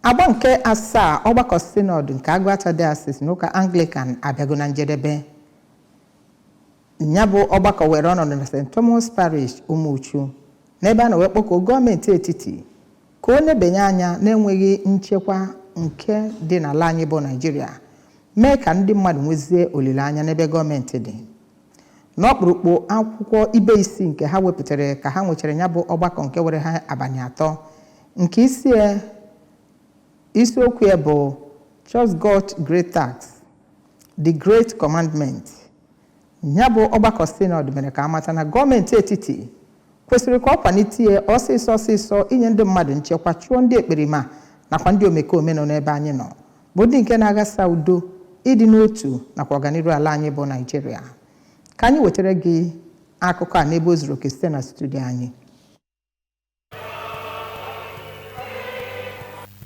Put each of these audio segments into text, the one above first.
Agba nke asaa ọgbakọ Synod nke Agụata Diocese n'ụka Anglican abịago na njedebe. Ya bụ ọgbakọ were ọnọdụ na St. Thomas Parish, Umuchu, n'ebe a na wee kpọkuo gọọmenti etiti ka o nebanye anya na-enweghị nchekwa nke dị n'ala anyị bụ Naịjirịa, mee ka ndị mmadụ nwezie olileanya n'ebe gọọmenti dị. N'ọkpụrụkpụ akwụkwọ ibe isii nke ha wepụtara ka ha nwechara ya bụ ọgbakọ nke were ha abalị 3, nke isiokwu ya bụ Trust God Great Task, The Great Commandment. Ya bụ ọgbakọ Synod mere ka amata na gọọmenti etiti kwesịrị ka ọ kwalite ya ọsịsọ ọsịsọ inye ndị mmadụ nchekwa, chụọ ndị ekperima nakwa ndị omekome nọ n'ebe anyị nọ, bụ ndị nke na-aghasa udo, ịdị n'otu nakwa ọganiru ala anyị bụ Naịjirịa. Ka anyị wetara gị akụkọ a n'ebe o zuru oke site na studio anyị.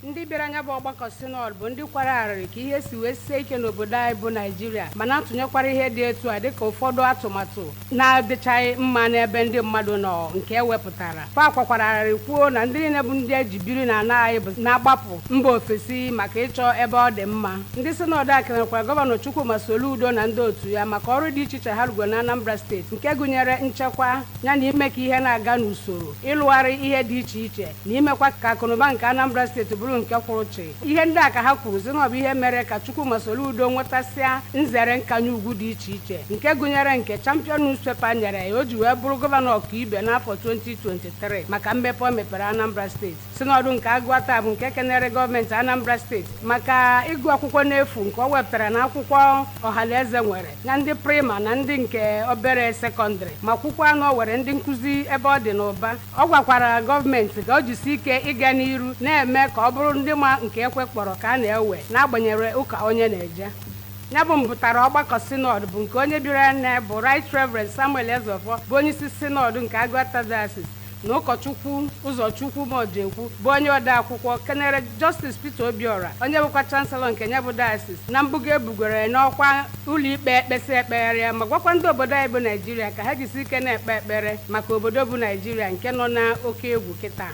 Ndị bịara anya bụ ọgbakọ Synod bụ ndị kwara arịrị ka ihe si wee sie ike n'obodo anyị bụ Naijiria, ma na-atụnyekwara ihe dị etu a dịka ụfọdụ atụmatụ na-adịchaghị mma n'ebe ndị mmadụ nọ nke ewepụtara. Fa kwakwara arịrị kwuo na ndị niile bụ ndị eji biri na ala anyị bụ na-agbapụ mba ofesi maka ịchọ ebe ọ dị mma. Ndị Synod a kenekwara Gọvanọ Chukwuma Soludo na ndị otu ya maka ọrụ dị iche iche ha rugoro na Anambra Steeti, nke gụnyere nchekwa ya na ime ka ihe na-aga n'usoro, ịlụgharị ihe dị iche iche na imekwa ka akụnụba nke Anambra Steeti bụrụ nke kwụrụ chị. Ihe ndị a ka ha kwuru sị na ọ bụ ihe mere ka Chukwuma Soludo nwetasịa nzere nkanye ugwu dị iche iche, nke gụnyere nke Champion Newspaper nyere ya o ji wee bụrụ gọvanọ ọkaibe n'afọ 2023 maka mmepe o mepere Anambra Steeti. Synod nke Agụata bụ nke kenere gọọmenti Anambra Steeti maka ịgụ akwụkwọ n'efu nke ọ wepụtara na akwụkwọ ọhanaeze nwere na ndị prima na ndị nke obere sekọndịrị, ma kwukwa na o were ndị nkụzi ebe ọ dị n'ụba. Ọ gwakwara gọọmenti ka o jisi ike ịga n'iru na-eme ka ọ bụrụ ndị ma nke ekwe kpọrọ ka a na-ewe, n'agbanyeghị ụka onye na-eje. Ya bụ mpụtara ọgbakọ Synod bụ nke onye bịara na bụ Right Reverend Samuel Ezeofor, bụ onyeisi Synod nke Agụata Diocese, na ụkọchukwu Ụzọchukwu Mojekwu, bụ onye ode akwụkwọ, kenere Justice Peter Obiora, onye bụkwa Chancellor nke ya bụ diocese, na mbugo ebugoro ya n'ọkwa ụlọikpe ekpesị ekpegharịa, ma gwakwa ndị obodo anyị bụ Naijiria ka ha jisi ike na-ekpe ekpere maka obodo bụ Naijiria nke nọ na oke egwu kịta.